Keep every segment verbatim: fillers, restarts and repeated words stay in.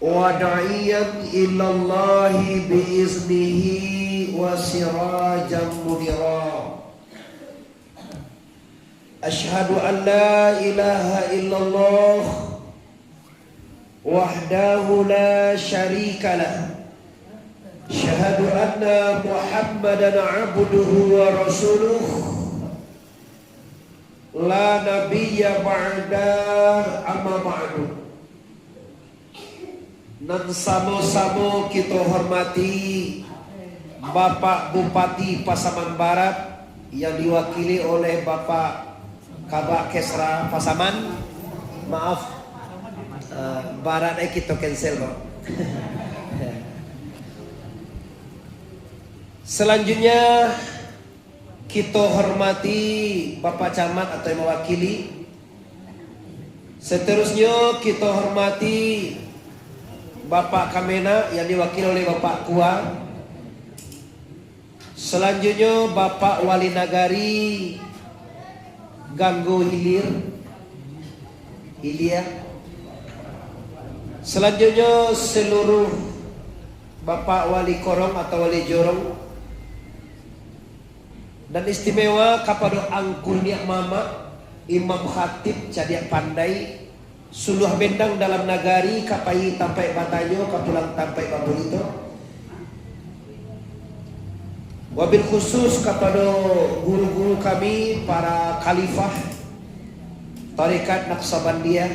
وداعيا إلى الله بإذنه وسراجا منيرا. أشهد أن لا إله إلا الله وحده لا شريك له. أشهد أن محمدا عبده ورسوله. لا نبي بعده، أما بعد. Nan samo-samo kito hormati Bapak Bupati Pasaman Barat yang diwakili oleh Bapak Kabak Kesra Pasaman. Maaf, eh, Barat eh kito cancel, Bang. Selanjutnya, kito hormati Bapak Camat atau yang mewakili. Seterusnyo, kito hormati Bapak Kamenag yang diwakili oleh Bapak Kua. Selanjutnyo, Bapak Wali Nagari Ganggo Hilir, Hilia. Selanjutnyo, seluruh Bapak Wali Korong atau Wali Jorong. Dan istimewa kapado angku niniak mamak, imam khatib cadiak pandai, suluah bendang dalam nagari, ka pai tampaik batanyo, ka pulang tampaik babulito. Wabil khusus kapado guru-guru kami, para khalifah, Tarekat Naksabandiah,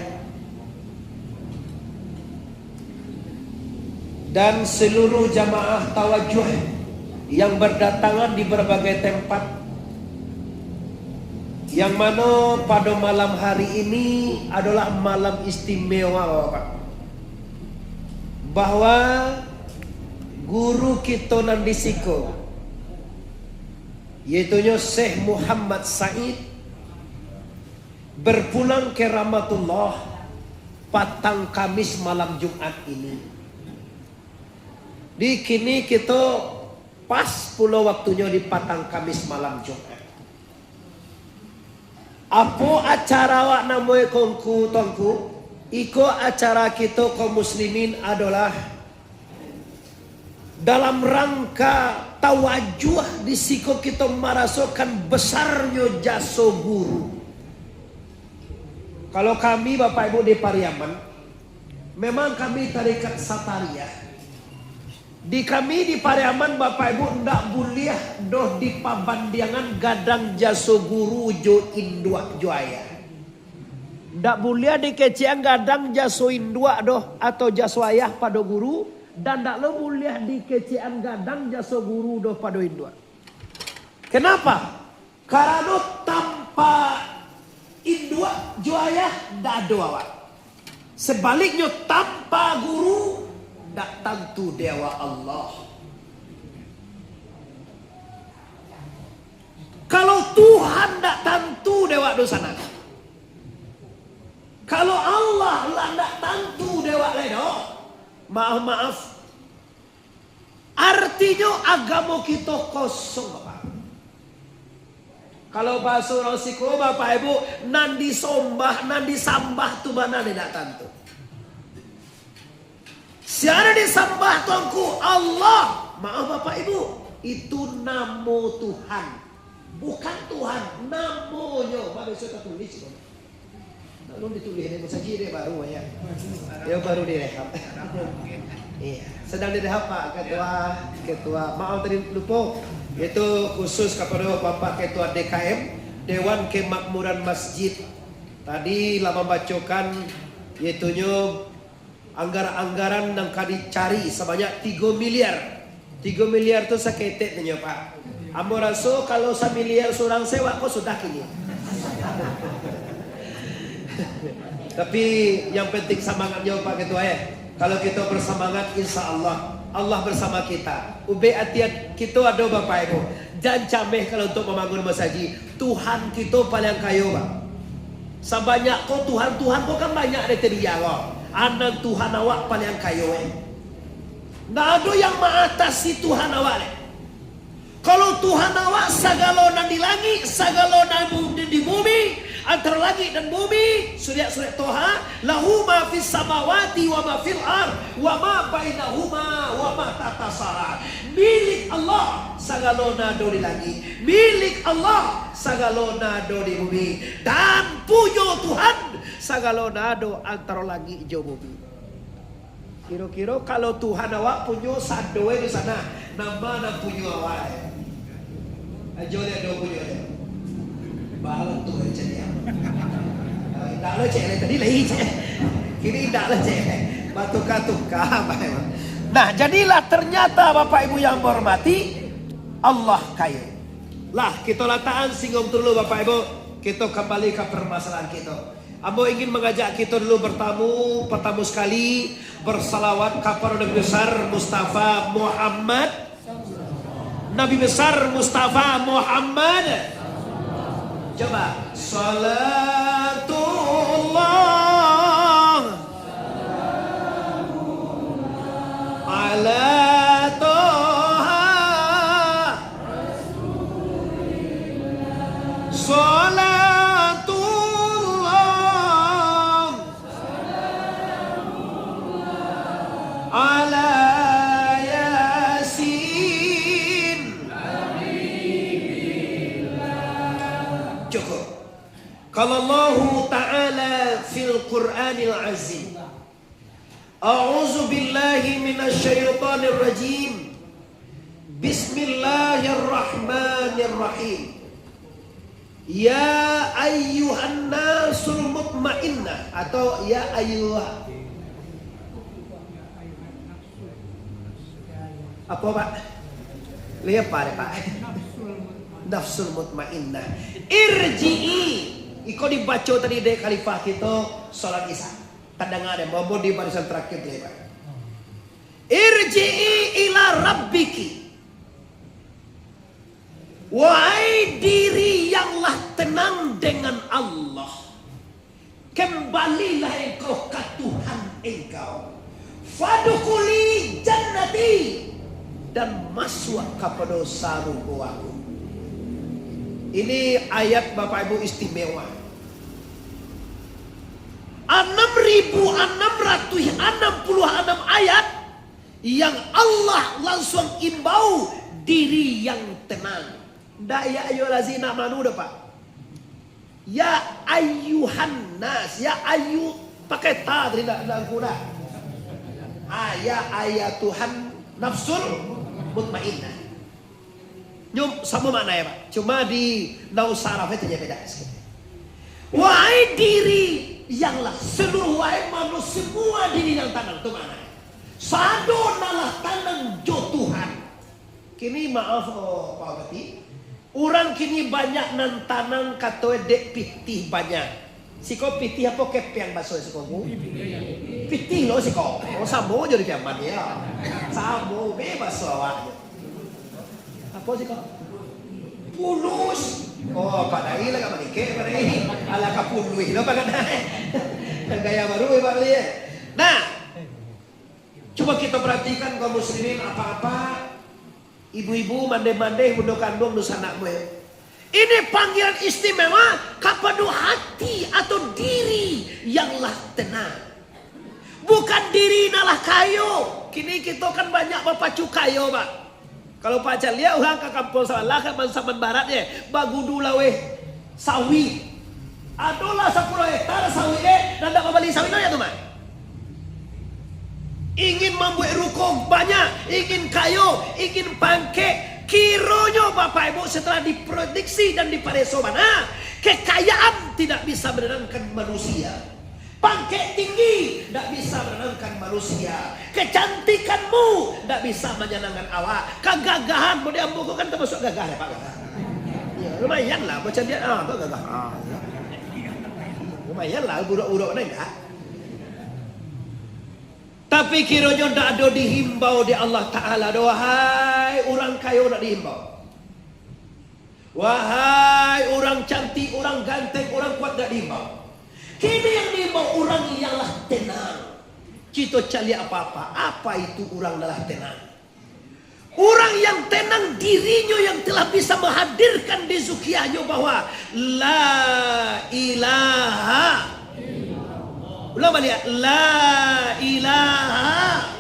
dan seluruh jamaah tawajuh yang berdatangan di berbagai tempat, yang mano pado malam hari ini adolah malam istimewa, Bapak, bahwa guru kito nan di siko, yaitunyo Syekh Muhammad Said, berpulang ke rahmatullah patang Kamis malam Jumat ini. Di kini kito pas pulo waktunyo di patang Kamis malam Jumat. Apo acara awak namoe ko, Ngku, Tuanku? Iko acara kito kaum muslimin adolah dalam rangka tawajuh di siko kito marasokan besarnyo jaso guru. Kalau kami, Bapak Ibu, di Pariaman, memang kami tarekat Satariah. Di kami di Pariaman, Bapak Ibu, ndak buliah doh dipabandiangan gadang jaso guru jo induak jo ayah. Ndak buliah dikecekan gadang jaso induak doh, atau jaso ayah pado guru, dan ndak lo buliah dikecekan gadang jaso guru doh pado induak. Kenapa? Karano tanpa induak jo ayah, ndak ado awak. Sebaliknyo, tanpa guru, ndak tantu dek awak Allah. Kalau Tuhan ndak tantu dek awak doh sanak, kalau Allah lah ndak tantu dek awak lai doh, maaf-maaf, artinyo agamo kito kosong, Bapak. Kalau bahaso urang siko, Bapak Ibu, nan disombah, nan disambah tu bana ndak tantu. Sia nan disambah tu, Ngku? Allah. Maaf, Bapak Ibu, itu namo Tuhan. Bukan Tuhan, namonyo. Mak, biaso tatulis tu. Lalu ditulis di masajid, dek, baru, ya. Yo, baru direhab. Iya, sedang direhab, Pak Ketua. Ketua, maaf tadi lupo. Itu khusus kapado Bapak Ketua D K M, Dewan Kemakmuran Masjid. Tadi lah mambacokan, yaitunyo anggaran-anggaran nan ka dicari sabanyak tigo miliar. Tigo miliar tu saketek tu nyo, Pak. Ambo raso kalau samiliar surang sewa ko sudah kini. Tapi yang penting samangatnyo, Pak Ketua, eh. Kalau kito bersemangat, insya Allah, Allah bersama kita. Ubek ati kito ado, Bapak Ibu. Jan cameh kalau untuk membangun masajid. Tuhan kito paliang kayo, Pak. Sabanyak ko Tuhan, Tuhan ko kan banyak dek tadi ko. Anan Tuhan awak paliang kayo, eh. Ndak ado yang maatasi Tuhan awak, eh. Kalau Tuhan awak sagalo nan di langik, sagalo nan bu-, di, di bumi, antaro langik dan bumi, surat-surat Toha, lahu ma fis samawati wa ma fil ard, Wa ma bainahuma wa ma tahtas tsara. Milik Allah sagalo nan ado di langik. Milik Allah sagalo nan ado di bumi. Dan punyo Tuhan sagalo nan ado antaro langik jo bumi. Kiro-kiro kalau Tuhan awak punyo sado e di sana, nan ma nan punyo awak e? Ajo liek do punyo ajo. Balantu e cek dia. Ah, indak lo cek lai, tadi lai cek. Kini indak lo cek lai. Batuka-tuka bae. Nah, jadilah ternyata Bapak Ibu yang berhormati, Allah kayo. Lah, kito latakan singgung dulu Bapak Ibu. Kito kambali ka permasalahan kito. Ambo ingin mangajak kito dulu bertamu, pertamu sekali, bersalawat kapado Nabi Besar Mustafa Muhammad. Nabi Besar Mustafa Muhammad. Coba. Salatullah ala Toha. Salatullah ala Yasin. Cukup. Qala Allahu Ta'ala fil Qur'anil Azim. A'udzu billahi minasy syaithanir rajim. Bismillahirrahmanirrahim. Ya ayyuhan nasul mutmainnah, atau ya ayyuh-, apa, Pak? Lihat apa deh, Pak? Nafsul mutmainnah. Irji'i. Iko dibaco tadi dek khalifah kito salat Isya. Tadanga deh, bobo di barisan terakhir tu, Pak. Irji'i ila rabbiki. Wahai diri yang lah tenang dengan Allah, kembalilah engkau ka Tuhan engkau. Fadkhuli jannati, dan masuak kapado sarugo Aku. Ini ayat, Bapak Ibu, istimewa. Anam ribu anam ratuih anam puluah anam ayat yang Allah langsung imbau diri yang tenang. Ndak ya ayyuhallazina amanu doh, Pak. Ya ayyuhan nas, ya ayyu, pakai ta tadi ndak, ndak angku dah. Ah, ya ayyatuhan nafsul mutmainnah. Nyo samo makna ya, Pak. Cuma di nahwu saraf itu je beda sikit. Wahai diri yang lah seluruh, wahai manusia, semua diri yang tanang tu makna. Sado nan lah tanang jo Tuhan. Kini maaf, oh, Pak Bupati. Urang kini banyak nan tanang kato dek pitih banyak. Siko pitih apo kepiang baso siko, Bu? Pitih lo siko. Oh, samo jo di Piaman ya. Samo be baso awak. Apo siko? Pulus. Oh, Pak Dai lah ka manikeh, Pak Dai. Alah ka puluih lo, Pak Dai. Gaya baru ya, Pak Dai. Nah, coba kita perhatikan kaum muslimin, apa-apa, ibu-ibu, mandeh-mandeh, bundo kanduang, dunsanak mue. Ini panggilan istimewa kapado hati atau diri yang lah tenang. Bukan diri nan lah kayo. Kini kito kan banyak bapacu kayo, Pak. Kalau Pak caliak urang ka kampuang sabalah, ka Saman Barat, ye, bagudu laweh sawit. Adolah sapuluah hektar sawit, ye, nan ndak mambali sawit tu, ye, tu, Mak. Ingin mambuek ruko banyak, ingin kayo, ingin pangkek. Kironyo Bapak Ibu setelah diprediksi dan dipareso bana, kekayaan tidak bisa menenangkan manusia. Pangkek tinggi ndak bisa mananangkan manusia. Kecantikanmu ndak bisa manyanangkan awak. Kagagahan, mun di ambo ko kan tamasuak gagah dek Pak gagah. Ya, lumayan lah, macam dia, ah, tu gagah. Ah, ya. Lumayan lah, burak-burak mana enggak? Tapi kironyo ndak ado dihimbau di Allah Ta'ala doh, wahai urang kayo ndak dihimbau. Wahai urang cantik, urang ganteng, urang kuat, ndak diimbau. Kini yang diimbau urang yang lah tenang. Kito caliak apa-apa, apa itu urang nan lah tenang? Urang yang tenang dirinyo yang telah bisa menghadirkan di zukiahnyo bahwa la ilaha. Ulang baliak, la ilaha.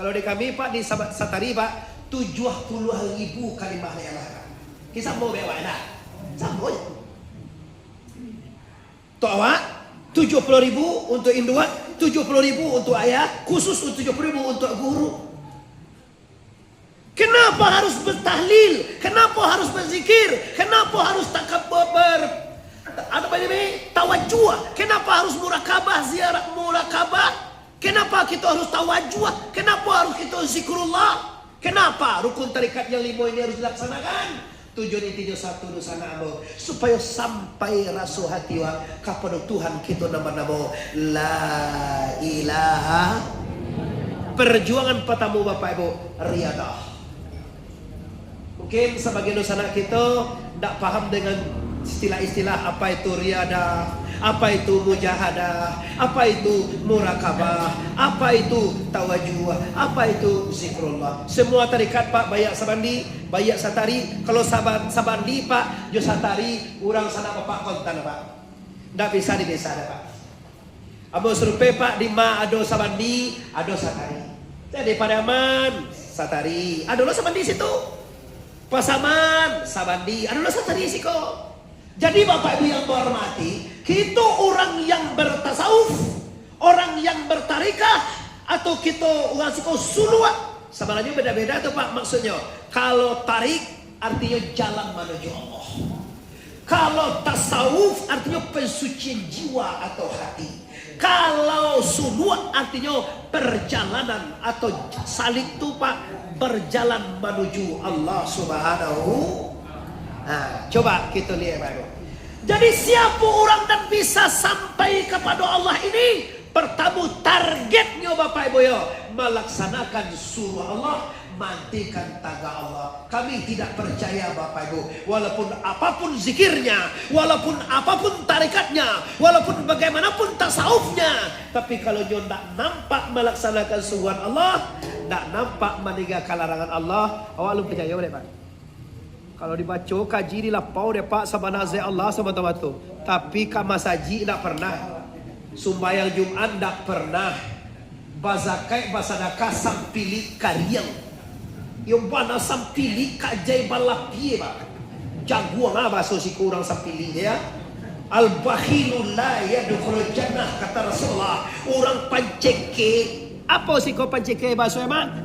Kalau di kami, Pak, di Sabat Satari, Pak, tujuah puluah ribu kalimah la ilaha illallah. Kisah mau bewak enak. Samo je. Untuk awak, tujuah puluh ribu, untuk induak, tujuah puluh ribu, untuk ayah, khusus tujuah puluh ribu untuk guru. Kenapa harus bertahlil? Kenapa harus berzikir? Kenapa harus takabur, ber-, apa ini, tawajuah? Kenapa harus murakabah, ziarah murakabah? Kenapa kita harus tawajuah? Kenapa harus kita zikrullah? Kenapa rukun tarikat yang limo ini harus dilaksanakan? Tujuan intinyo satu, dunsanak ambo, supayo sampai raso hati wak kapado Tuhan kito nan banamo La Ilaha. Perjuangan patamo, Bapak Ibu, riadah. Mungkin sabagian dunsanak kito ndak paham dengan istilah-istilah apa itu riadah, apa itu mujahadah, apa itu murakabah, apa itu tawajuah, apa itu zikrullah. Semua tarikat, Pak, baiak sabandi, baiak satari. Kalau saba-, sabandi, Pak, jo satari, urang sanak bapak kontan, Pak. Ndak bisa dipisah, Pak. Ambo survei, Pak, di ma ado sabandi, ado satari. Jadi Pariaman, satari. Ado lo sabandi situ. Pasaman, sabandi. Ado lo satari siko. Jadi, Bapak Ibu yang ambo hormati, kito urang yang bertasawuf, orang yang bertarikah, atau kito urang siko suluak, sabananyo beda-beda tu, Pak, maksudnyo. Kalau tarik, artinyo jalan manuju Allah. Kalau tasawuf, artinyo pensucian jiwa atau hati. Kalau suluak, artinyo perjalanan atau salik tu, Pak, berjalan manuju Allah Subhanahu. Nah, coba kito liek baru. Jadi, siapo urang nan bisa sampai kapado Allah ini? Partamo, targetnyo, Bapak Ibu, yo, malaksanakan suruah Allah, mantikan tagak Allah. Kami tidak percaya, Bapak Ibu, walaupun apapun zikirnya, walaupun apapun tarikatnya, walaupun bagaimanapun tasawufnya, tapi kalau nyo ndak nampak malaksanakan suruhan Allah, ndak nampak maninggakan larangan Allah, awak alun percaya, boleh, Pak? Kalau dibaco kaji di lapau dek Pak, sabana zat Allah samato-mato. Tapi ka masajik ndak pernah. Sumbayang Jumat ndak pernah. Bazakaik, basadakah sampilik kariang. Yo bana sampilik kajai balapie, Pak. Jaguang ah baso siko urang sampilik, ya. Al-bakhilu la yadkhulul jannah, kata Rasulullah. Urang panceke. Apo siko panceke baso emang?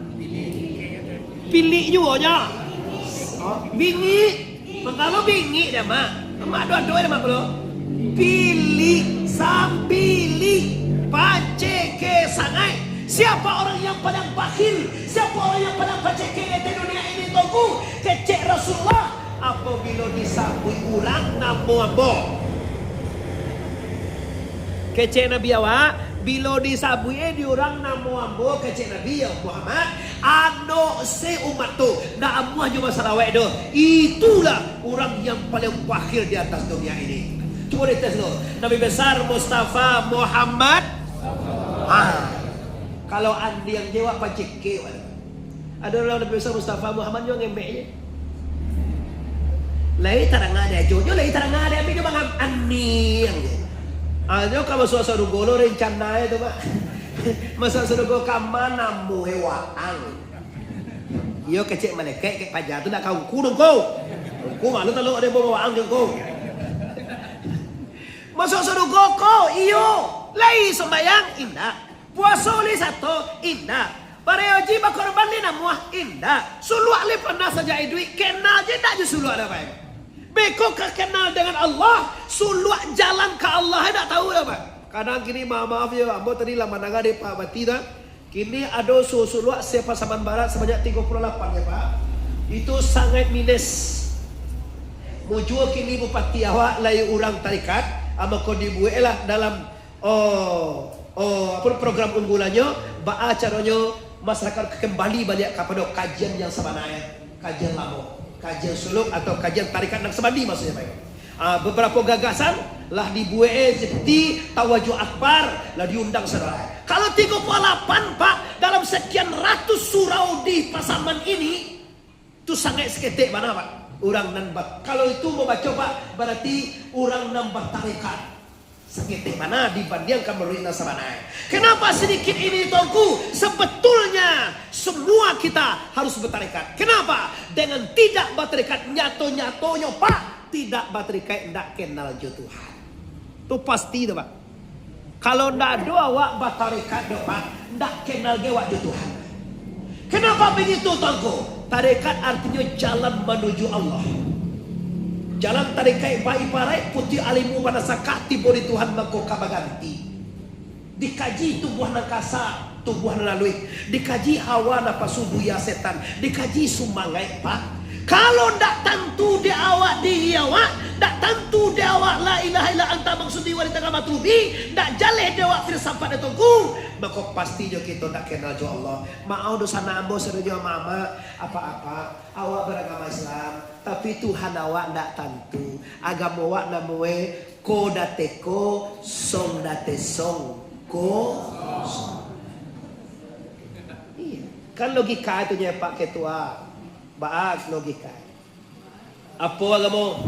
Pilik juo nyo. Oh, bingik. Mangkalo bingik deh, Mak. Mak doa-doa deh, Mak, bro. Pilik, sampilik, panceke sangaik. Siapa orang yang paling bakhil? Siapa orang yang paling panceke di dunia ini, Tuanku? Kecek Rasulullah, apabilo disabuik urang namo ambo. Kecek Nabi awak, bilo disabuik di urang namo ambo, kecek Nabi, ya Muhammad, anok se umat tu, ndak amuah jo basalawat doh. Itulah urang yang paling bakhil di atas dunia ini. Cubo dites lo, Nabi Besar Mustafa Muhammad. Ah, kalau andiang je wak panceke wak. Ado urang Nabi Besar Mustafa Muhammad nyo ngembek je. Lai tarang ade ajo, nyo lai tarang ade, ambi nyo bangam andiang je. Ah, nyo ka masuak sarugo lo rencana e tu, Pak. Masuak sarugo ka ma namo e waang. Iyo, kecek malaikat, kek paja tu ndak ka ungku doh, ko. Ungku malu talok ade bawa waang je, ko. Masuak sarugo ko, iyo. Lai sumbayang, indak. Puaso lai sato, indak. Barayo haji bakorban lai namuah, indak. Suluak lai pernah sajak iduik, kenal je indak jo suluak dah, Pak. Beko ka kenal dengan Allah, suluak jalan ka Allah indak tahu dah, Pak. Kadang kini, ma-, maaf yo, ambo tadi lah mandanga dek Pak Bupati dah. Kini ado su-, suluak se-Pasaman Barat sabanyak tigo puluah lapan ya, Pak. Itu sangaik minus. Mujua kini bupati awak lai urang tarikat, ah, mako dibueklah dalam, oh, oh, apa, program unggulannyo, baa caronyo masyarakat kembali baliak kapado kajian yang sabananyo, kajian lamo, kajian suluk atau kajian tarikat nan sabandi maksudnyo, Pak. Ah, babarapo gagasan lah dibuek, eh, seperti tawajuh akbar, lah diundang saudara. Kalau tigo puluh lapan, Pak, dalam sekian ratus surau di Pasaman ini, tu sangaik saketek bana, Pak. Urang nan ba-, kalau itu mau baco, Pak, berarti urang nan batarekat. Saketek bana dibandiangkan manuruik nan sabananyo. Kenapa sedikit ini, Tuanku? Sebetulnya, Semua kita harus bertarekat. Kenapa? Dengan tidak bertarekat, nyato-nyatonyo, Pak, tidak bertarekat, ndak kenal jo Tuhan. Tu pasti tu, Pak. Kalau ndak ado awak batarekat doh, Pak, ndak kenal ge awak jo Tuhan. Kenapa begitu, Tuangku? Tarekat artinyo jalan manuju Allah. Jalan tarekat baibarat putuih alimu banasakah tibo di Tuhan mangko ka baganti. Dikaji tubuah nan kasa, tubuah nan aluih. Dikaji hawa napasu buya setan. Dikaji sumangaik, Pak. Kalau ndak tantu di awak diri awak, ndak tantu di awak la ilaha illa anta maksudi wa ilaika matlubi, ndak jaleh di awak filsafat itu, Tuangku, mako pasti jo kito ndak kenal jo Allah. Maaf dosa ambo sadonyo, mamak, apak-apak, awak baragama Islam, tapi Tuhan awak ndak tantu. Agamo awak namoe ko date ko, song date song, ko. Iyo. Kan logika itu nyo, Pak Ketua. Baa logika. Apo agamo?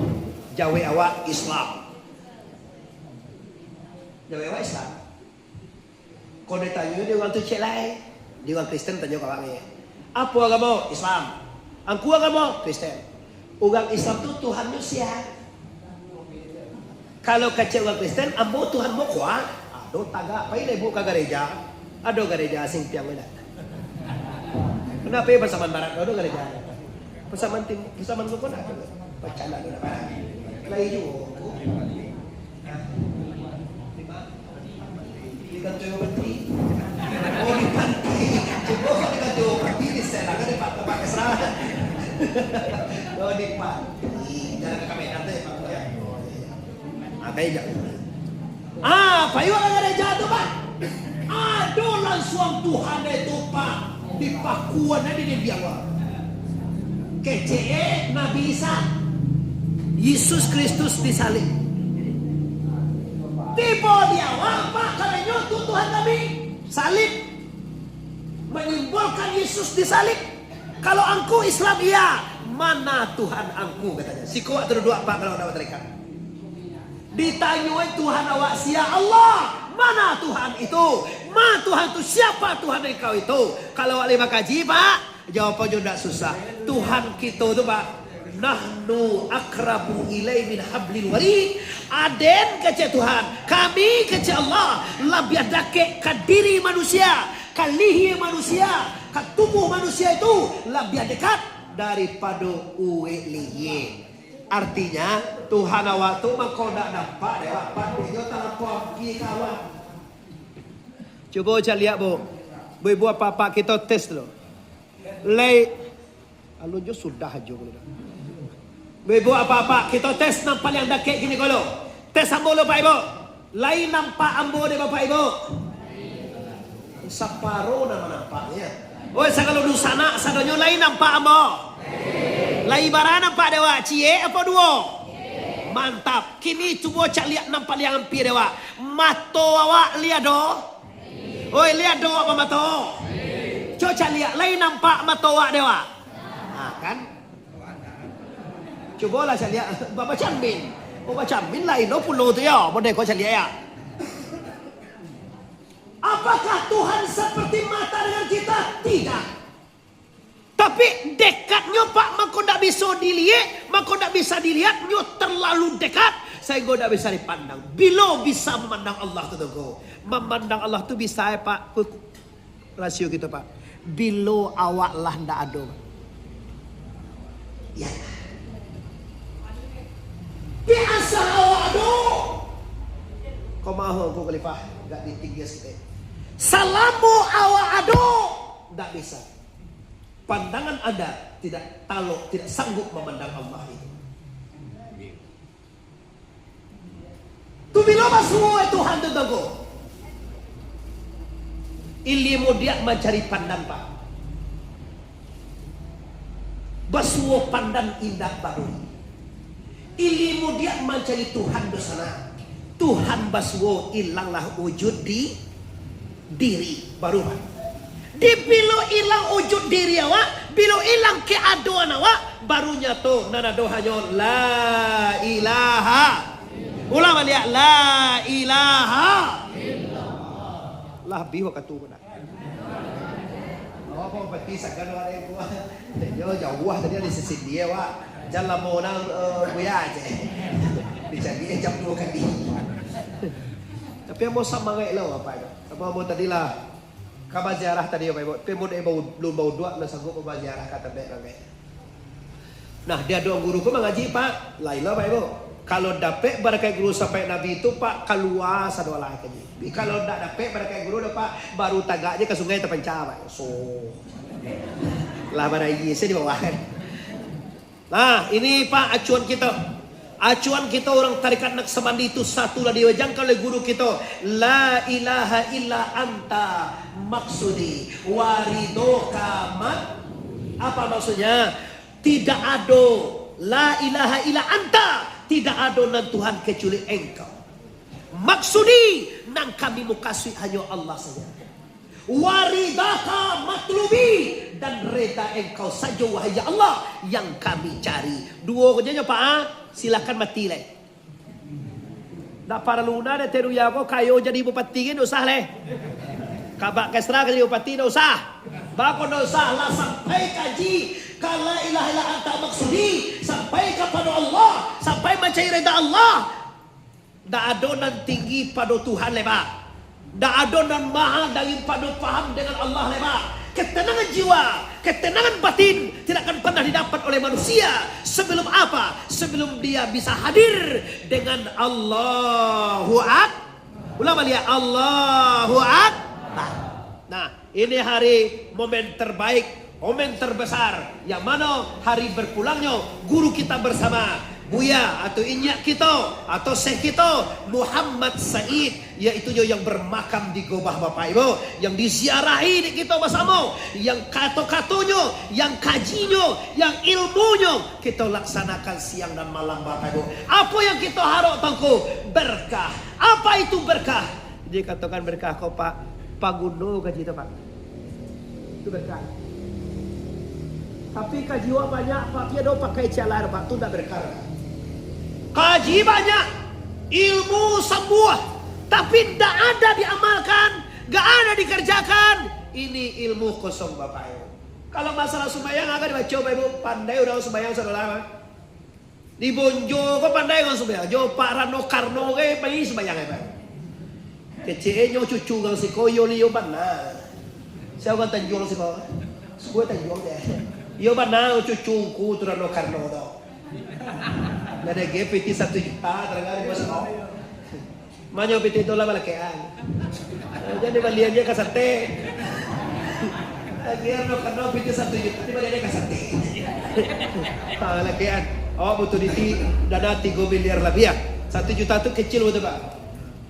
Jawek awak Islam. Jawek awak Islam. Kok ditanyo di urang tu cek lai. Di urang Kristen tanyo ka awak ni. Apo agamo? Islam. Angku agamo? Kristen. Urang Islam tu Tuhannyo sia? Kalau kecek urang Kristen, ambo Tuhan mo kuat. Ado tagak, pai lah ibu ka gareja. Ado gareja Simpiang tu dak? Kenapa ya Pasaman Barat tu ado gareja? Pasaman Tim, Pasaman Bukon ado. Pacana tu dak? Lai juo. Di kantua bupati. Oh, di panti. Cubo di kantua bupati, di sana kan di Pak, Pak Kesra. Oh, di panti. Jalan ka Medan tu ya, Pak, ya? Oh, iya, iya. Ah, kayak jak. Ah, payu ka gareja tu, Pak. Ado langsuang Tuhan itu, Pak. Dipakuan aja di biang, Pak. Kecek, eh, Nabi Isa. Yesus Kristus disalib. Tibo di awak, Pak, karanyo tu Tuhan kami. Salib. Menyimbolkan Yesus disalib. Kalau angku Islam, iya. Mana Tuhan angku, katanya. Siko awak taduduak, Pak, kalau awak tarekat. Ditanyoi Tuhan awak sia, Allah. Mana Tuhan itu? Ma Tuhan tu, siapa Tuhan engkau itu? Kalau awak lai bakaji, Pak, jawabannyo ndak susah. Tuhan kito tu, Pak, "Nahnu aqrabu ilaihi min hablil warid." Aden, kecek Tuhan, kami, kecek Allah, labiah dakek ka diri manusia, ka lihie manusia, ka tubuh manusia itu labiah dekat daripado uwek lihie. Artinya, Tuhan awak tu mangko ndak nampak dek awak, pantiangnyo talampau ampia ka awak. Cubo caliak, Bu. Bu, ibu, apak-apak kito tes dulu. Lai, alun jo sudah ajo ko. Ibu, apak-apak, kito tes nan paliang dakek kini ko lo. Tes ambo lo, Pak Ibu. Lai nampak ambo dek Bapak Ibu? Saparo nan nampak, ya. Oi, sagalo dunsanak sadonyo, lai nampak ambo? Lai bara nampak dek awak, ciek apo duo? Mantap. Kini cubo caliak nan paliang ampia dek awak. Mato awak lai ado? Oi, lai ado awak bamato? Cubo caliak, lai nampak mato awak dek awak? Ha, kan? Cubolah caliak, ba-, bacamin. Oh, bacamin lah ino pulo tu yo, model ko caliak ya. Apakah Tuhan seperti mata dengan kita? Tidak. Tapi dekatnyo, Pak, mangko ndak bisa diliek, mangko ndak bisa diliek, nyo terlalu dekat, sahinggo ndak bisa dipandang. Bilo bisa mamandang Allah tu, Tuangku? Mamandang Allah tu bisa, eh, Pak, ku-, ku-, rasio kito, Pak. Bilo awak lah ndak ado, Pak. Ya. Biasa awak ado. Kau maho, Tuangku Khalifah, agak ditinggi sikit. Salamo awak ado, ndak bisa. Pandangan Anda tidak talok, tidak sanggup mamandang Allah itu. Tu bilo basuo, eh, Tuhan tu, Tuangku. Ilimu diak mancari pandan, Pak. Basuo pandan indak baduo. Ilimu diak mancari Tuhan do sana. Tuhan basuo ilanglah wujud di diri baru, Pak. Di bilo ilang wujud diri awak, bilo ilang keadoan awak, baru nyato nan ado hanyo la ilaha. Ulang baliak, la ilaha. Lah habih wakatu ko nak. Oh, Pak Bupati, sagalo ado yang kuah. Yo, jauah tadi di sisi dia, Wak. Jan lamo nan, eh, Buya aja. Dicari jam dua kali. Tapi ambo samangaik lo, Bapak Ibu. Sama ambo tadi lah, ka baziarah tadi, Bapak Ibu. Tapi ambo dek bau-, belum bauduak, lah sanggup baziarah ka tampek bangkai. Nah, di adok guru ko mangaji, Pak. Lain lo, Pak Ibu. Kalau dapek barakaik guru sampai Nabi tu, Pak, kalua sadolah kaji. Tapi kalau ndak dapek barakaik guru doh, Pak, baru tagak je ka sungai tapanca, Pak. So. Lah baraia se di bawah kan. Nah, ini, Pak, acuan kita. Acuan kita orang tarekat Naksabandi itu satu lah diwajangkan oleh guru kita. La ilaha illa anta maksudi, wa ridhoka mat-, apa maksudnya? Tidak ado, la ilaha illa anta, tidak ado nan Tuhan kecuali Engkau. Maksudi, nan kami mukasuik hanyo Allah saja. Wa ridhaka matlubi, dan reda Engkau sajo, wahai ya Allah, yang kami cari. Duo ko je nyo, Pak, ah. Silakan mati lai. Ndak paralu na dek Teruya ko kayo jadi bupati kan, ndak usah lai. Kabak Kesra ka jadi bupati, ndak usah. Bako ndak usah lah, sampai kaji ka la ilaha illa anta maksudi, sampai kapado Allah, sampai mancari reda Allah. Ndak ado nan tinggi pado Tuhan lai, Pak. Ndak ado nan maha daripado paham dengan Allah lai, Pak. Ketenangan jiwa, ketenangan batin tidak akan pernah didapat oleh manusia sebelum apa? Sebelum dia bisa hadir dengan Allahu Ak-, ulang baliak, Allahu Akbar. Nah, ini hari momen terbaik, momen terbesar, yang mano hari berpulangnyo guru kita bersama, Buya atau Inyiak kito atau Syekh kito, Muhammad Said, yaitu nyo yang bermakam di Gobah, Bapak Ibu, yang diziarahi dek kito basamo, yang kato-katonyo, yang kajinyo, yang ilmunyo kito laksanakan siang dan malam, Bapak Ibu. Apo yang kito harok, Tuangku? Berkah. Apa itu berkah? Dikatokan berkah ko, Pak, paguno kaji tu, Pak. Itu berkah. Tapi kaji wak banyak, Pak, tapi ado pakai ciek lai, Pak, tu ndak berkah. Kaji banyak, ilmu sambuah, tapi ndak ada diamalkan, ndak ada dikerjakan. Ini ilmu kosong, Bapak Ibu. Kalau masalah sumbayang, agak dibaco, Bapak Ibu, pandai urang sumbayang, saudara, Pak. Di Bonjo ko pandai urang sumbayang. Jo Pak Rano Karno ge pai sumbayang, Pak. Kecek nyo cucu urang siko, iyo liyo bana. Sia urang Tanjuang siko? Siko Tanjuang je. Iyo bana cucu ungku tu Rano Karno tu. Ndak ado ge pitih satu juta, tarang di bawah siko. Manyo pitih tu lah balakean. Jadi balian je ka sate. Lagi anu, kano pitih satu juta, di balian je ka sate. Ha, balakean. Awak butuh duit dana tigo miliar labiah, ah. Satu juta tu kecil butuh, Pak.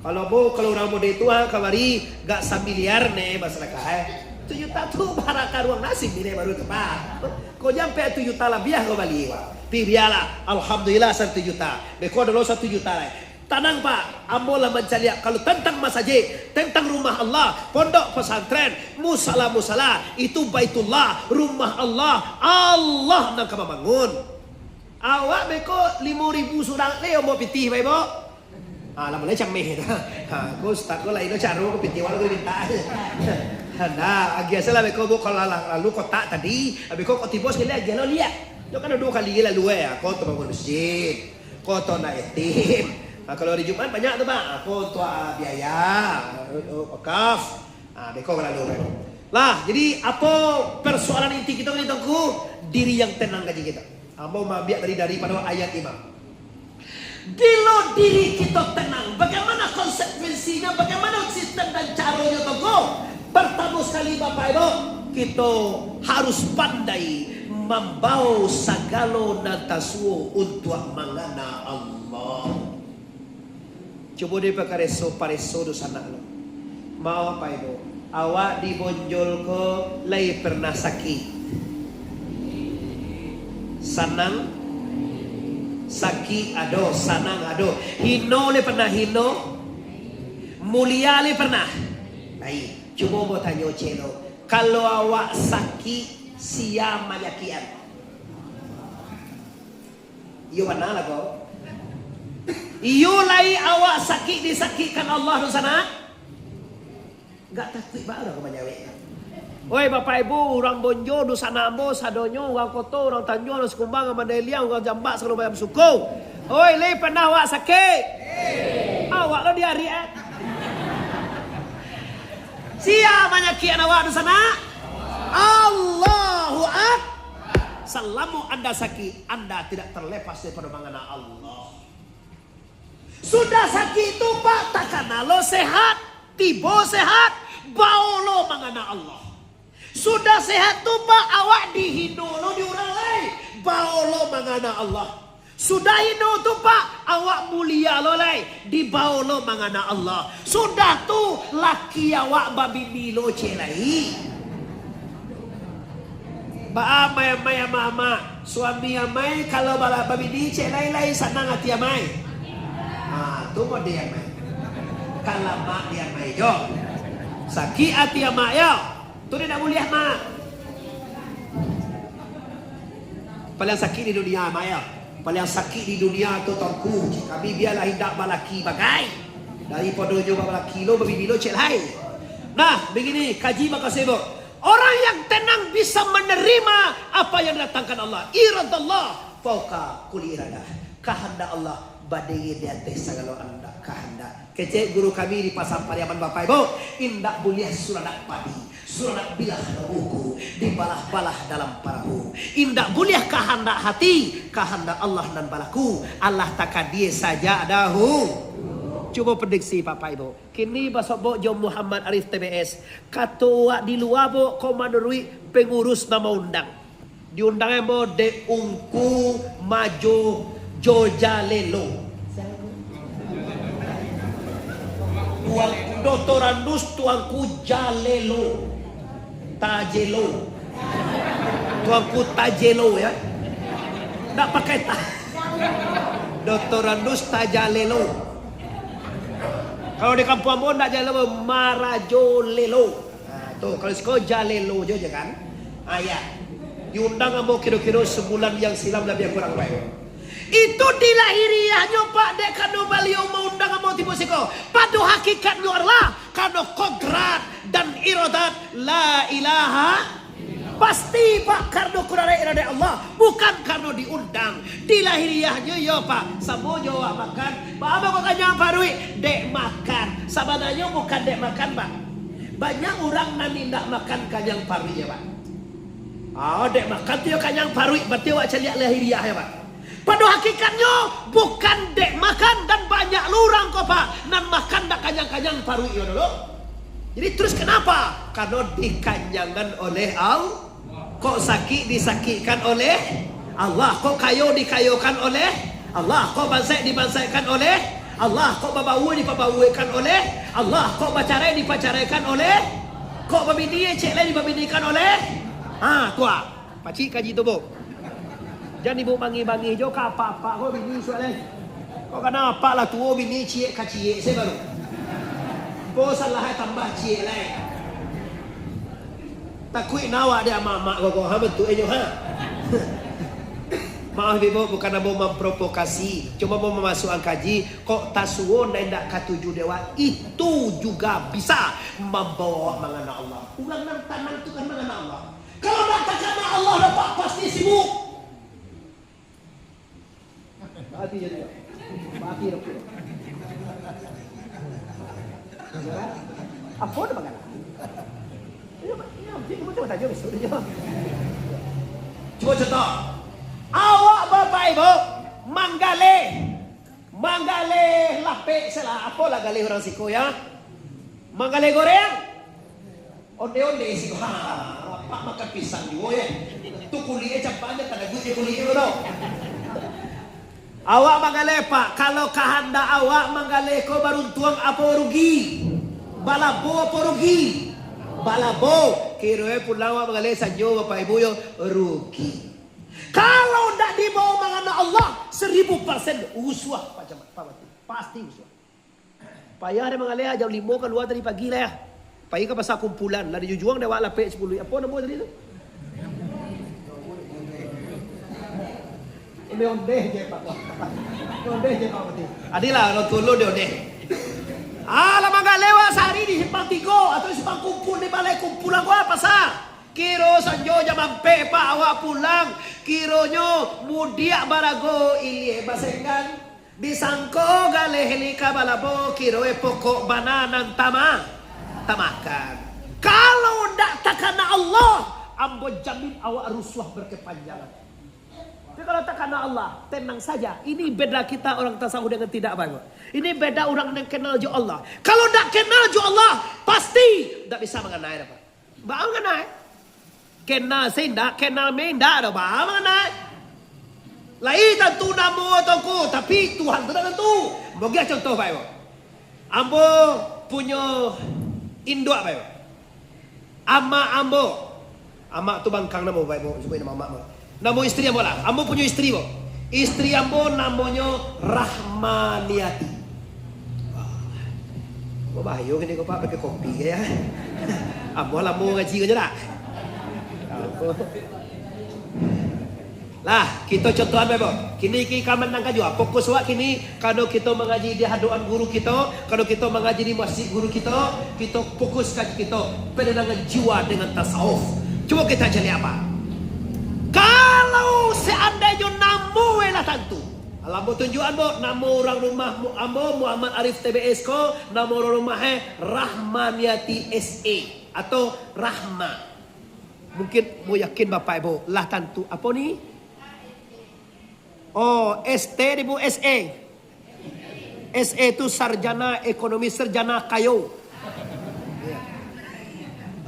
Kalau bo, kalau urang mode tu, ha, kamari gak samiliar ne, masyarakat, eh. Satu juta tu bara karuang nasi ne baru tu, Pak. Kok nyampe satu juta labiah kau bali, Pak. Tapi bialah, alhamdulillah satu juta. Beko dulu satu juta lai. Tanang, Pak, ambo lah mancaliak kalau tantang masajik, tantang rumah Allah, pondok pesantren, musala-musala, itu Baitullah, rumah Allah, Allah nan ka mambangun. Awak beko limo ribu surang le, ambo pitih, Pak, Ibu. Ah, lah mulai cameh tu. Ha, ko ustaz ko lain caro ko pitih, walau ko minta. Nah, agiah salah beko, Bu, kalau lalu kotak tadi, beko kok tibo sekali agiah lo liak. Yo kan duo kali lalu, eh, ko tu bangun masjid. Ko tu anak yatim. Nah, kalau hari Jumat banyak tu, Pak. Ah, ko untuak, ah, biaya, ah, wakaf. Ah, beko ka lalu, beko. Lah, jadi apo persoalan inti kito ni, Tuangku? Diri yang tenang kaji kito. Ambo maambiak tadi daripado ayat imam. Bilo diri kito tenang, bagaimana konsekuensinya, bagaimana sistem dan caronyo, Tuangku? Pertamo sekali, Bapak Ibu, kito harus pandai mambao sagalo nan tasuo untuak mangana Allah. Cubo dipakareso-pareso dunsanak lo. Maaf, Bapak Ibu, awak di Bonjol ko lai pernah sakik? Sanang? Sakik ado, sanang ado. Hino lai pernah hino? Mulia lai pernah? Lai. Cubo ambo tanyo ciek lo, kalau awak sakik, sia manyakikan? Iyo bana lah ko. Iyo lai awak sakik disakikkan Allah tu sanak? Gak takuik baa urang ko manjawek. Oi, Bapak Ibu, urang Bonjo, dunsanak ambo sadonyo, urang Koto, urang Tanjuang, urang Sikumbang, urang Mandai Liang, urang Jambak, sagalo macam suku. Oi, lai panah awak sakik? Awak lo diari, eh? Sia manyakikan awak, dunsanak? Allahu Ak-, Salamo anda sakik, anda tidak terlepas daripada mangana Allah. Sudah sakik tu, Pak, takana lo sehat, tibo sehat, bao lo mangana Allah. Sudah sehat tu, Pak, awak dihino lo di urang lai, bao lo mangana Allah. Sudah hino tu, Pak, awak mulia lo lai, dibao lo mangana Allah. Sudah tu, laki awak babini lo ciek lai. Baa amai-amai, amak-amak, suami amai kalau bala-, babini ciek lai, lai sanang ati amai? Ah, tu mode amai. Kalamak di amai jo. Sakik ati amak yo. Tu dia ndak buliah, Mak. Paliang sakik di dunia, Mak, yo. Paliang sakik di dunia tu, Tuanku. Kami bialah indak balaki bagai. Daripado nyo balaki lo, babini lo ciek lai. Nah, begini, kaji bakasih, Bu. Orang yang tenang bisa menerima apa yang didatangkan Allah. Iradallah fauqa kulli iradah. Kahandak Allah badiri di ateh sagalo andak kahandak. Kecek guru kami di Pasar Pariaman, Bapak Ibu, indak buliah suranak padi, suranak bilah buku, dibalah-balah dalam parahu. Indak buliah kahandak hati, kahandak Allah nan balaku. Allah takadie sajak dahu. Cubo prediksi, Bapak Ibu. Kini basobok jo Muhammad Arif T B S. Kato awak di lua, Bok, ko manuruik pengurus nan maundang. Diundang ambo dek Ungku Majo Jojalelo. Tuanku Doktorandus Tuanku Jalelo. Tajelo. Tuanku Tajelo, ya. Ndak pakai ta. Doktorandus Tajalelo. Kalau di kampuang ambo ndak Jalelo, Marajolelo. Nah, tu, kalau siko Jalelo jo je kan. Ah, ya. Diundang ambo kiro-kiro sebulan yang silam labiah kurang baik. Itu di lahiriahnyo, Pak, dek karano baliau maundang ambo tibo siko. Pado hakikatnyo adalah karano kodrat dan irodat la ilaha. Pasti, Pak, karano kodrat irodat Allah, bukan karano diundang. Di lahiriahnyo, yo, Pak, samo jo awak makan. Baa mangko kanyang paruik? Dek makan. Sabananyo bukan dek makan, Pak. Banyak urang nan indak makan kanyang paruik, ya, Pak. Ah, dek makan tu yo kanyang paruik, berarti awak caliak lahiriah, ya, Pak. Pado hakikatnyo, bukan dek makan dan banyak lo urang ko, Pak, nan makan dak kanyang-kanyang paruik yo dulu. Jadi, terus kenapa? Karano dikanyangan oleh Allah. Kok sakik disakikkan oleh Allah. Kok kayo dikayokan oleh Allah. Kok bansaik dibansaikkan oleh Allah. Kok babaua dibabauakan oleh Allah. Kok bacarai dipacaraikan oleh. Kok babini ciek lai dibabinikan oleh. Ha, tu ah. Pacik kaji tu, Bu. Jan ibu bangih-bangih jo ka apak-apak ko bini suak lai. Ko kana apak lah tuo, bini ciek ka ciek se baru. Ko salah tambah ciek lai. Takuik nawak dek amak-amak ko, ko, ha, bantuak inyo, ha. Maaf, Ibu, bukan ambo mamprovokasi, cuma ambo mamasuakan kaji, kok tasuo nan indak katuju dek awak, itu juga bisa mambawa awak mangana Allah. Urang nan tanang tu kan mangana Allah. Kalau ndak takana Allah, Bapak pasti sibuk. Mati jadi, Pak. Mati dah. Ya kan? Apa dah bagalah? Ya, Pak. Ya, mungkin kamu cuba tanya besok dia. Cuba contoh. Awak Bapak Ibu manggaleh. Manggaleh lapek sela. Apolah galeh urang siko, ya? Manggaleh goreng. Onde-onde siko. Ha, apak makan pisang juo, ya. Tu kuliknyo campaknyo, tanaguik je kuliknyo tu. Awak manggaleh, Pak. Kalau kahandak awak manggaleh ko baruntuang apo rugi? Balabo apo rugi? Balabo. Kironyo pulang awak manggaleh sanjo, Bapak Ibu, yo, rugi. Kalau ndak dibawa mangana Allah, seribu persen rusuah, Pak Camat, Pak Bupati. Pasti rusuah. Payah deh manggaleh, jam limo kalua tadi pagi lah, ya. Pai ka pasar kumpulan, lah dijujuang dek awak lapek sapuluah. Apo namo tadi tu? Ondeh-ondeh je, Pak. Ondeh je, Pak Bupati. Adilah, urang tuo ondeh-ondeh. Alah, manggaleh awak sahari di Simpang Tigo atau Simpang Kumpul, di balai kumpulan ko, pasar. Kiro sanjo jam ampek, Pak, awak pulang. Kironyo mudiak barago ilie basenggang. Disangko galeh lika balabo, kiro e pokok bana nan tama-, tamakan. Kalau ndak takana Allah, ambo jamin awak rusuah berkepanjangan. Tapi kalau takana Allah, tenang saja. Ini beda kita orang tasawuf dengan tidak, Pak, Ibu. Ini beda orang yang kenal jo Allah. Kalau ndak kenal jo Allah, pasti ndak bisa mangana e, Pak. Baa mangana e? Kenal se indak, kenal me indak doh, baa mangana e? Lai tantu namo tu ko, tapi Tuhan tu ndak tantu. Bagian contoh, Pak Ibu. Ambo punyo induak, Pak Ibu. Amak ambo. Amak tu bangkang namo, Pak Ibu. Sabuik namo amak ambo. Namo istri ambo lah. Ambo punyo istri, Bu. Istri ambo namonyo Rahmaniati. Wah. Ambo bahayo kini ko, Pak, pakai kopi ke ya. Ambo lamo ngaji ko je dak? Lah, kito contohan bae, Bo. Kini ki-, ka mandanga juo. Fokus wak kini, kano kito mangaji di hadoan guru kito, kano kito mangaji di masjid guru kito, kito fokus kaji kito, pandangan jiwa dengan tasawuf. Cubo kita cari apa? Kalau seandainyo namo e lah tantu. Alah, ambo tunjuakan, Bo, namo urang rumah mu-, ambo Muhammad Arif T B S ko, namo urang rumah e Rahmaniati S A atau Rahma. Mungkin mo yakin Bapak Ibu lah tantu. Apo ni? Oh, S T di Bu, S A. S A tu sarjana ekonomi, sarjana kayo.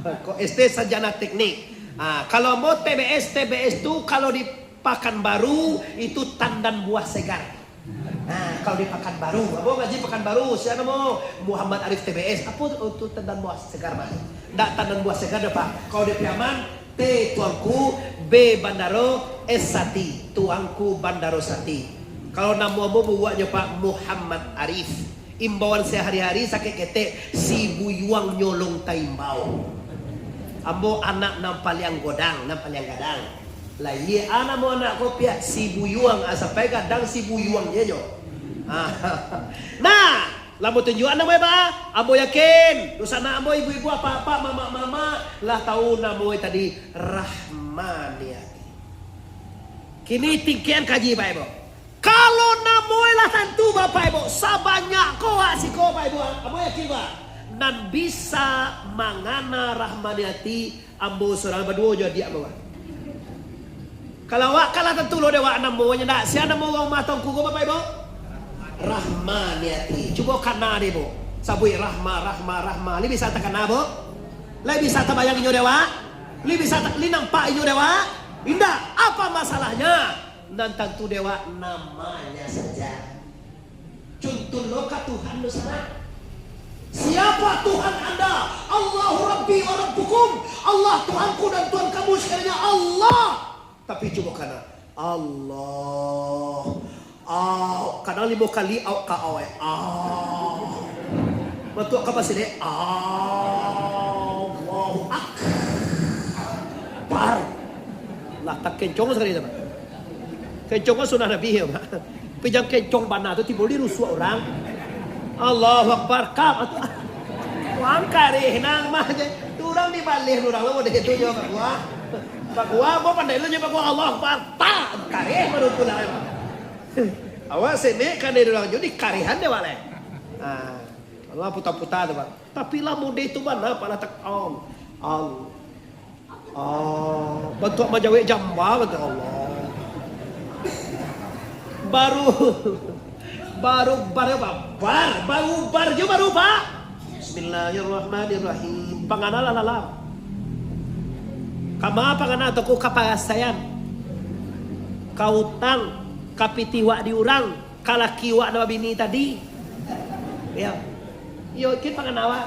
Kok S T sarjana teknik. Ah, kalau ambo T B S, T B S tu kalau di Pakanbaru itu tandan buah segar. Nah, kalau di Pakanbaru, ambo ngaji Pakanbaru, sia namo Muhammad Arif T B S. Apo tu, oh, tu tandan buah segar, Pak? Ndak tandan buah segar doh, Pak. Kalau di Piaman, T Tuanku, B Bandaro, S Sati, Tuanku Bandaro Sati. Kalau namo ambo bubuaknyo, Pak, Muhammad Arif. Imbauan sahari-hari sakik ketek, si buyuang nyolong taimbau. Ambo anak nan paliang godang, nan paliang gadang. Lah, iye, a namo anak ko piak, si buyuang, a, sampai gadang si buyuang je nyo. Nah, lah ambo tunjuakan namo e, Pak. Ambo yakin, dunsanak ambo, ibu-ibu, apak-apak, mamak-mamak, lah tahu namo e tadi, Rahmaniati. Kini tingkekan kaji, Pak Ibu. Kalau namo e lah tantu, Bapak Ibu, sabanyak ko wak siko, Pak Ibu, ambo yakin, Pak, nan bisa mangana Rahmaniati, ambo surang baduo jo adiak ambo, Pak. Kalau awak kan lah tantu lo dek wak namo nyo, ndak? Sia namo urang rumah Tuanku ko, Bapak Ibu? Rahmaniati. Cubo kana dek, Bu. Sabuik Rahma, Rahma, Rahma. Lai bisa takana, Bu? Lai bisa tabayang inyo dek wak? Lai bisa ta-, lai nampak inyo dek wak? Indak. Apa masalahnyo? Nan tantu dek wak namanya saja. Cuntuh lo ka Tuhan tu sanak. Siapa Tuhan anda? Allahu Rabbi wa Rabbukum. Allah Tuhanku dan Tuhan kamu sekalian. Allah. Tapi cubo kana. Allah. Au. Kadang limo kali au ka au, eh. Au. Batua ka basini. Allahu Akbar. Lah, takencong sakali tu, Pak. Kencong kan sunah Nabi, ya, Pak. Tapi jan kencong bana tu, tibo dirusuak urang. Allahu Akbar, kap. Wah, kareh nang mah je. Tu urang dibaleh urang lo, model tu jo, Pak Gua. Pak Gua, mau pandai lo je, Pak Gua, Allahu Akbar. Tak, kareh baru tu lah. Awak senek kan dari urang jo, dikarehan dek awak lai. Ah, Allah puta-puta tu, Pak. Tapi lah model tu bana, Pak, lah tak, Al-, Al-, Oh, bantuak manjawek jamba, bantuak Allah. Baru, baru, baru, bar, baru, bar jo baru, Pak. Bismillahirrahmanirrahim. Pangana lah lalam. Kama pangana tu ku kaparasaian. Ka utang, ka pitih wak di urang, ka laki wak nan babini tadi. Ya. Yo, kini pangana wak.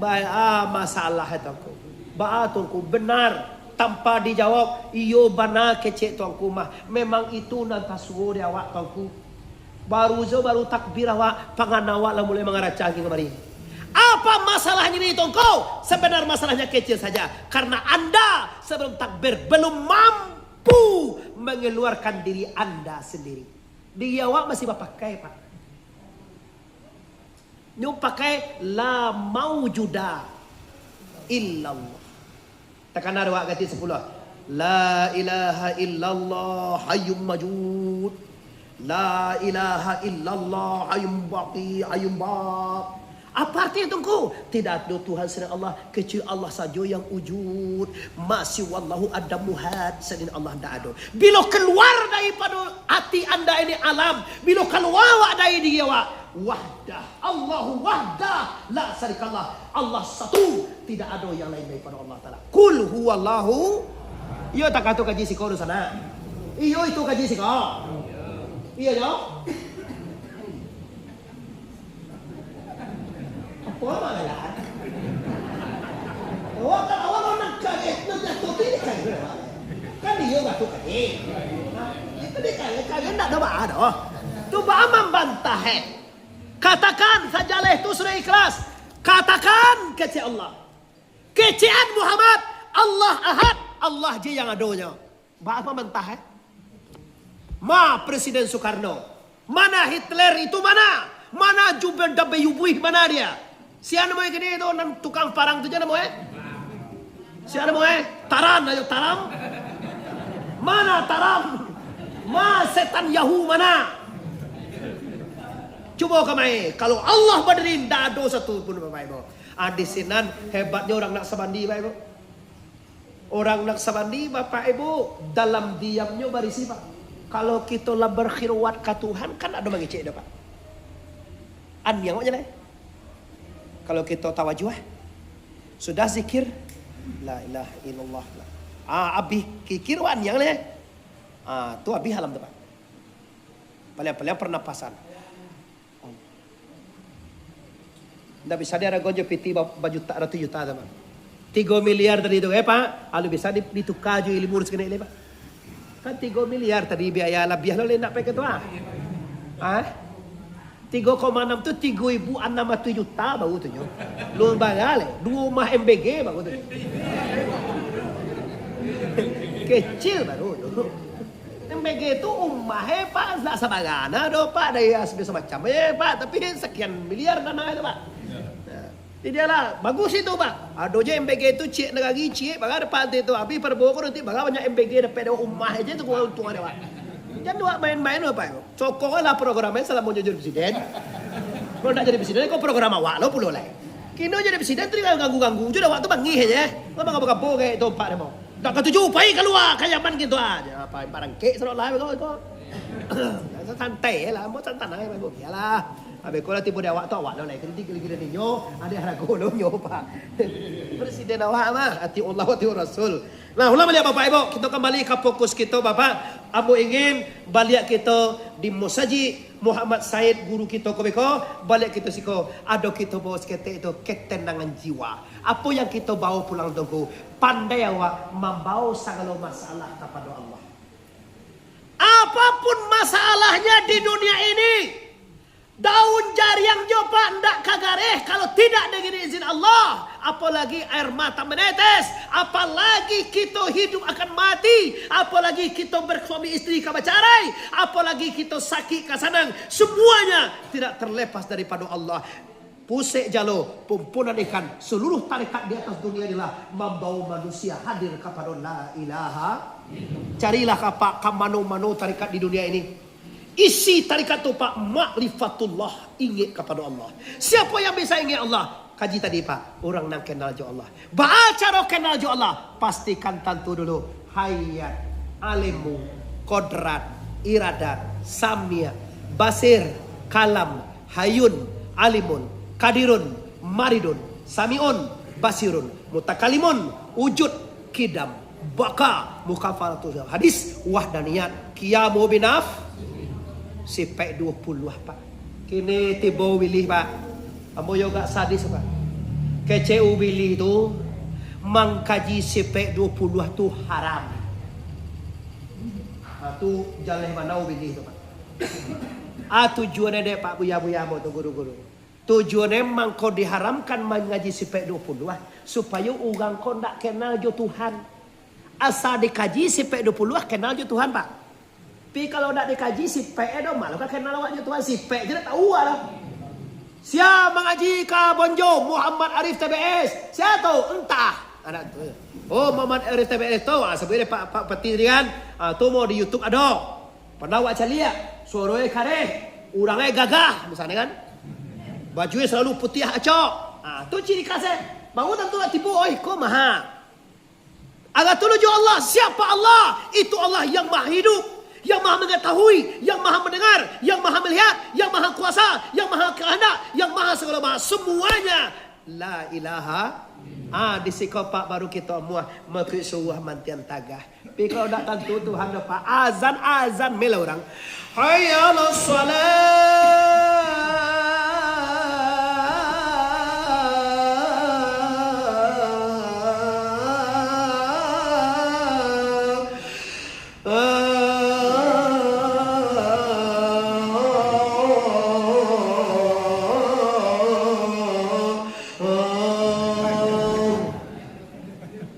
Ba-, ah, masalah, eh, Tuanku. Baa, Tuanku, benar. Tanpa dijawab, iyo bana kecek Tuanku mah. Memang itu nan tasuo di awak, Tuanku. Baru jo baru takbir awak, pangan awak lah mulai mangaracah angin kamari. Apa masalahnyo ni, Tuanku? Sebenar masalahnyo kecil saja. Karena anda sebelum takbir belum mampu mengeluarkan diri anda sendiri. Diri awak masih bapakai, Pak. Nyo pakai la maujuda illallah. Takana dek awak katik sapuluah. La ilaha illallah hayyum majud. La ilaha illallah hayyum baqi hayyum baq. Apa artinyo tu, Ngku? Tidak ado Tuhan salain Allah, kecuali Allah sajo yang wujud. Ma siwallahu adam muhad, salain Allah ndak ado. Bilo kaluar daripado ati anda ini alam, bilo kaluar awak dari diri awak, wahdah, Allahu wahdah, la syarikallah, Allah satu, tidak ado yang lain daripado Allah Taala. Kul huwallahu. Iyo, takah tu kaji siko dunsanak. Iyo, itu kaji siko. Iyo, yo. Apo malah? Awak kan, awak kan nak kaget, nak jatuh tu dia kaget. Kan dia batu kaget. Nah, itu dia kaget, kaget ndak ada baa doh. Tu baa mambantah, eh. Katakan sajaleh tu sudah ikhlas. Katakan kecek Allah. Kecekan Muhammad, Allah Ahad, Allah je yang adonyo. Baa mambantah, eh? Ma Presiden Soekarno? Mana Hitler itu mana? Mana Jubel Dabeyubuih mana dia? Sia namo e kini tu, nan tukang parang tu je namo e? Sia namo e? Taran ajo, Taram. Mana Taram? Ma setan Yahu mana? Cubo kamai, kalau Allah badiri, ndak ado satu pun, Bapak Ibu. Ah, di sinan hebatnyo urang nak sabandi, Bapak Ibu. Urang nak sabandi, Bapak Ibu, dalam diamnyo barisi, Pak. Kalau kito lah bakhilwat ka Tuhan, kan ado mangecek doh, Pak. Aniang awak jaleh. Kalau kito tawajuah, sudah zikir, la ilaha illallah. Ah, abih kikir, wah, aniang jaleh. Ah, tu abih alam tu, Pak. Paliang-paliang pernapasan. Ndak bisa diaragoan jo piti ba-, bajuta, ratuih juta tu, Pak. Tigo miliar tadi tu, eh, Pak. Lalu bisa di-, dituka jo ilmu saketek lai, Pak. Kan tigo miliar tadi biaya labiah lo, lai ndak pakai tu, ah. Ah? Tigo koma anam tu tigo ibu anam ratuih juta baru tu nyo. Lun bagale, duo umah M B G baru tu nyo. Kecil baru tu. M B G tu umah, eh, Pak, ndak sabarana doh, Pak, dari asli samacam, eh, Pak, tapi sakian miliar tanah tu, Pak. Nah, jadi lah, bagus itu, Pak. Ado je M B G tu ciek nagari, ciek, bara dapat nanti tu, habis Prabowo ko nanti bara banyak M B G dapek dek awak, umah aja tu kurang untung ado, Pak. Jan awak main-main, Pak. Sokong lah program e salamo jadi presiden. Kalau ndak jadi presiden, ko program awak lo pulo lai. Kini jadi presiden tu ganggu-ganggu je, awak tu bangih aja. Lah mangabo-ngabo kayak tu, Pak, demo. Ndak katuju, pai kalua ka Yaman gitu aja. Pai barangkek sadonyo lah, beko, beko. Santai lah, ambo santai lah, beko. Bialah. Habis ko lah tibo di awak tu, awak lo lah. Kritik gila-gila ninyo, ado harago lo nyo, Pak. Presiden awak mah, ati Allah, ati Rasul. Nah, ulang baliak, Bapak Ibu, kito kambali ka fokus kito, Bapak. Ambo ingin baliak kito di Musajik Muhammad Said, guru kito ko beko, baliak kito siko, ado kito bao saketek tu, ketenangan jiwa. Apo yang kito bao pulang tu, Ngku? Pandai awak mambawo sagalo masalah kapado Allah. Apapun masalahnya di dunia ini, daun jariang jo, Pak, ndak ka gareh kalau tidak dengan izin Allah. Apalagi air mata menetes, apalagi kito hidup akan mati, apalagi kito bersuami istri ka bacarai, apalagi kito sakik ka sanang, semuanya tidak terlepas daripada Allah. Pusek jalo, pumpunan ikan, seluruh tarekat di atas dunia inilah mambawa manusia hadir kapado la ilaha. Carilah ka, Pak, ka mano-mano tarekat di dunia ini. Isi tarekat tu, Pak, makrifatullah, ingek kapado Allah. Siapo yang bisa ingek Allah? Kaji tadi, Pak, urang nan kenal jo Allah. Baa caro kenal jo Allah? Pastikan tantu dulu, hayat, alimu, kodrat, iradat, samia, basir, kalam, hayun, alimun, kadirun, maridun, samiun, basirun, mutakalimun, wujud, kidam, baka, mukafalatul hadis, wahdaniyat, kiyamu binaf, sipek duo puluah, Pak. Kini tibo ubilih, Pak. Ambo yo agak sadih, Pak. Kecek ubilih tu, mangkaji sipek duo puluah tu haram. Ha, tu jaleh bana ubilih tu, Pak. Ah, tujuan dek Pak Buya-buya ambo tu, guru-guru. Tujuannyo mangko diharamkan mangaji sipek duo puluah, supayo urang ko ndak kenal jo Tuhan. Asa dikaji sipek duo puluah, kenal jo Tuhan, Pak. Tapi kalau ndak dikaji sipek e doh, ma lo ka kenal awak jo Tuhan, sipek je ndak tahu lah. Sia mangaji ka Bonjo, Muhammad Arif T B S. Sia tu? Entah. Anak tu, yo. Oh, Muhammad Arif Taufik Arif tu, ah, sabuik dek Pak, Pak Peti tadi kan. Ah, tu mau di YouTube ado. Pernah awak caliak, suaronyo kareh, urangnyo gagah, misalnyo kan. Bajunyo salalu putiah acok. Ah, tu ciri khasnyo. Baru tantu lah tibo, oi, ko maha. Alah tu jo Allah, siapa Allah? Itu Allah yang Maha Hidup, yang Maha Mengetahui, yang Maha Mendengar, yang Maha Melihat, yang Maha Kuasa, yang Maha Kehendak, yang Maha Segala Maha. Semuanya La ilaha. Ah, di siko, Pak, baru kito amuah mangikuik suruah mantian tagah. Tapi kalau dak tantu Tuhan doh, Pak, azan, azan melo urang. Hayya 'alas shalah.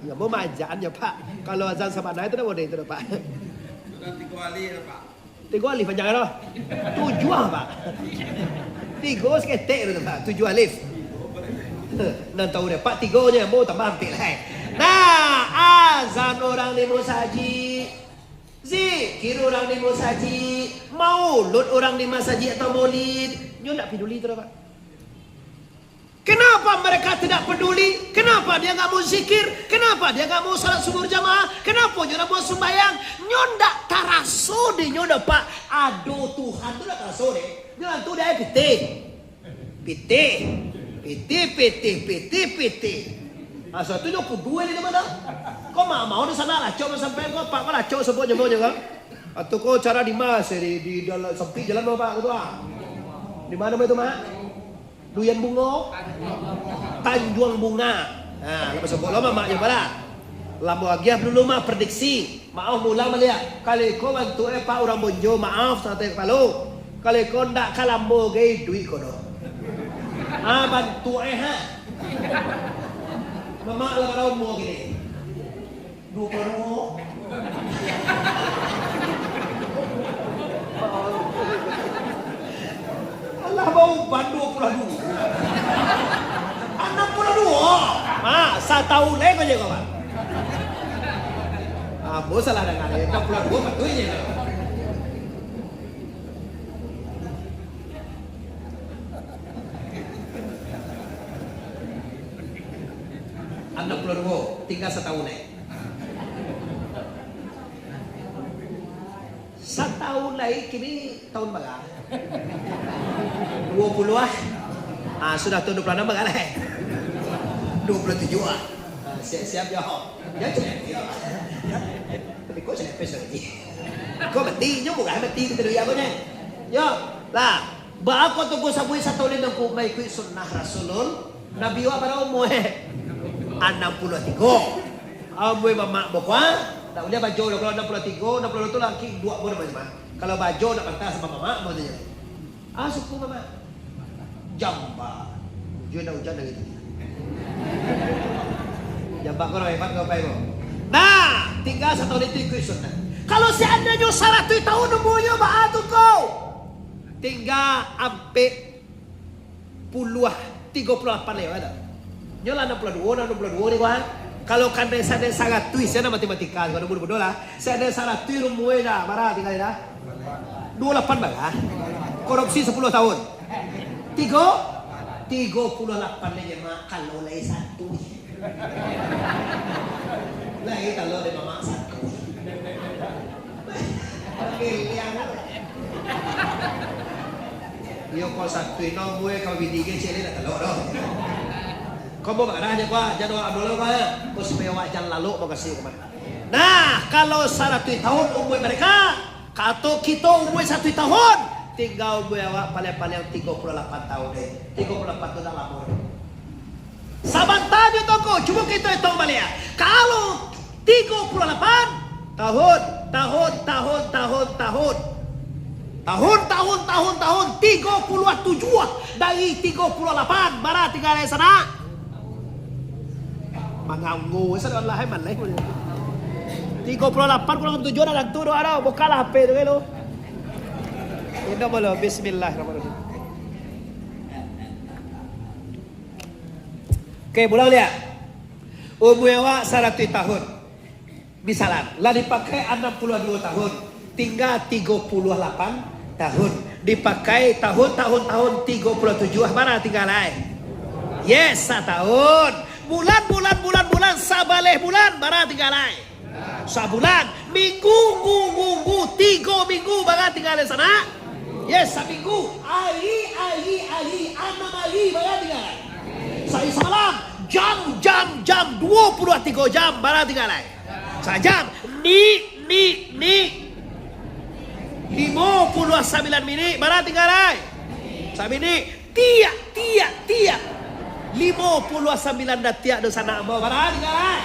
Iyo, mau maajaan yo, Pak. Kalau azan sabana itu dah boleh itu dah, Pak. Sudah tigo alif dah, Pak. Tigo alif panjang dah. Tujuah, Pak. Tigo saketek tu, Pak. Tujuah alif. Nan tahu deh, Pak, tigonyo mau tambah ampek lah. Nah, azan urang di musajik. Zikir urang di musajik, maulud urang di masajik atau maulid, nyo ndak peduli tu doh, Pak. Kenapa mereka tidak peduli? Kenapa dia nggak mau zikir? Kenapa dia nggak mau salat subuh jamaah? Kenapa nyo ndak mau sumbayang? Nyo ndak taraso dek nyo doh, Pak. Ado Tuhan tu ndak taraso dek nyo, tu dek pitih. Pitih, pitih, pitih, pitih, pitih. Ah, suatu nyo kudu ni mah. Ko ma-, mau di sana lacok sampai ko, Pak, ko lacok sebut nyo, nyo ko. Atau ko cara di mas, di, di dalam sempit jalan, Pak, tu, ah. Di mana itu, Mak? Duyan Bungo? Tanjuang Bunga. Nah, lepas sebut lo, Mak, nyo pala. Lambo agiah dulu mah prediksi. Maaf, mulang baliak. Kalau iko bantuak e, Pak, urang Bonjo, maaf, santai kapalo. Kalau iko ndak ka lambo gai duit ko doh. Ah, bantuak e, ha. Mamak lah bara umua kini. Duo puluah duo. Alah, bauban duo puluah duo. Anam puluah duo. Ha, satahun lai ko je ko, Pak. Ambo salah danga, anam puluah duo patuiknyo. Anam puluah duo, tingga satahun lai. Satahun lai, kini tahun bara? Duo puluah ah. Ah, sudah tahun duo puluah anam bara lai? Duo puluah tujuah ah. Ah, siap-siap yo. Yo, siap, yo. Tapi kok siap, siap lagi? Kok mati? Nyo murah mati gitu ya, kok, nyo? Yo, lah. Baa kok Tungku sabuik satahun lai Tungku maikuik sunnah Rasulul Nabi wak bara umua, eh? Anam puluah tigo. Amuah mamak boko, ah? Ndak buliah bajo doh, kalau anam puluah tigo, anam puluah duo tu laki duo puluah limo. Kalau bajo ndak pantas samo mamak, maksudnyo. Ah, suku mamak. Jamba. Ujuan dah ujan dah gitu. Jamba ko hebat ko, pai ko. Nah, tingga satahun itu ikuik sunnah. Kalau seandainyo saratuih tahun umuanyo, baa tu ko? Tingga ampek puluah, tigo puluah lapan lewat dah. Nyo lah anam puluah duo, anam puluah duo ni, kawan. Kalau kandai sandai saratuih, sia nan matematika, kalau bodoh-bodoh lah. Sandai saratuih rumuih dah, bara tingga dah? Duo lapan bara. Korupsi sapuluah tahun. Tigo? Tigo puluah lapan ni, Mak, kalau lai satu. Lai talok di mamak satu. Pilihan. Iyo, ko satu ino, bue, ko bini ge, ciek ni dak talok doh. Ko mau marah je, ko, jan awak dulu, ko, ya. Ko supaya awak jan lalok, mau kasih, ko, mah. Nah, kalau saratuih tahun umur mereka, kato kito umur saratuih tahun, tingga umur awak paling-paling tigo puluah lapan tahun, deh. Tigo puluah lapan tu dak lamo, deh. Sabanta nyo toko, cubo kito hitong baliak. Kalau tigo puluah lapan tahun, tahun, tahun, tahun, tahun. Tahun, tahun, tahun, tahun, tigo puluah tujuah dari tigo puluah lapan, bara tingga dari sana? Manganggo, sadolah, eh, maleh. Tigo puluah lapan kurang tujuah dah tantu doh, ado. Bukalah H P tu, lo. Indak boleh, bismillahirrahmanirrahim. Oke, pulang dia. Umua awak saratuih tahun. Misalan, lah dipakai anam puluah duo tahun, tingga tigo puluah lapan tahun. Dipakai tahun, tahun, tahun tigo puluah tujuah, bara tingga lai? Yes, satahun. Bulan, bulan, bulan, bulan, sabaleh bulan, bara tingga lai? Sabulan. Minggu, nggu, nggu, nggu, tigo minggu, bara tingga lai sanak? Yes, saminggu. Ari, ari, ari, anam ari, bara tingga lai? Sahari samalam. Jam, jam, jam, duo puluah tigo jam, bara tingga lai? Sajam. Ni, ni, ni. Limo puluah sambilan minik, bara tingga lai? Saminik. Tiak, tiak, tiak. Limo puluah sambilan datiak dunsanak ambo, bara tingga lai?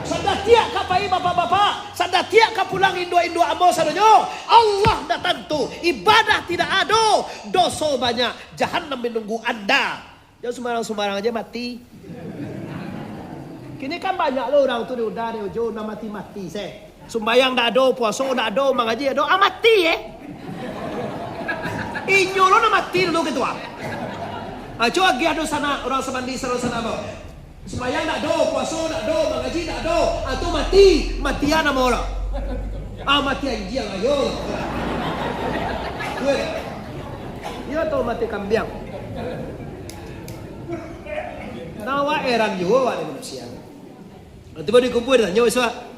Sadatiak ka pai bapak-bapak, sadatiak ka pulang induak-induak ambo sadonyo. Allah ndak tantu, ibadah tidak ado, doso banyak, jahanam menunggu anda. Jan sumbarang-sumbarang aja mati. Kini kan banyak lo urang tu di udah, di ujung, nan mati-mati se. Sumbayang dak ado, puaso dak ado, mangaji dak ado, ah, mati, eh. Inyo lo nan mati dulu gitu, ah. Ah, cubo agiah dunsanak, urang samandi, saudara-saudara, bau. Sumbayang dak ado, puaso dak ado, mangaji dak ado, ah, tu mati, matian namo lo. Ah, mati anjiang, ayo. Weh. Iyo tu mati kambiang. Nah, awak heran juo awak ni manusia. Tibo dikubua ditanyo isuak,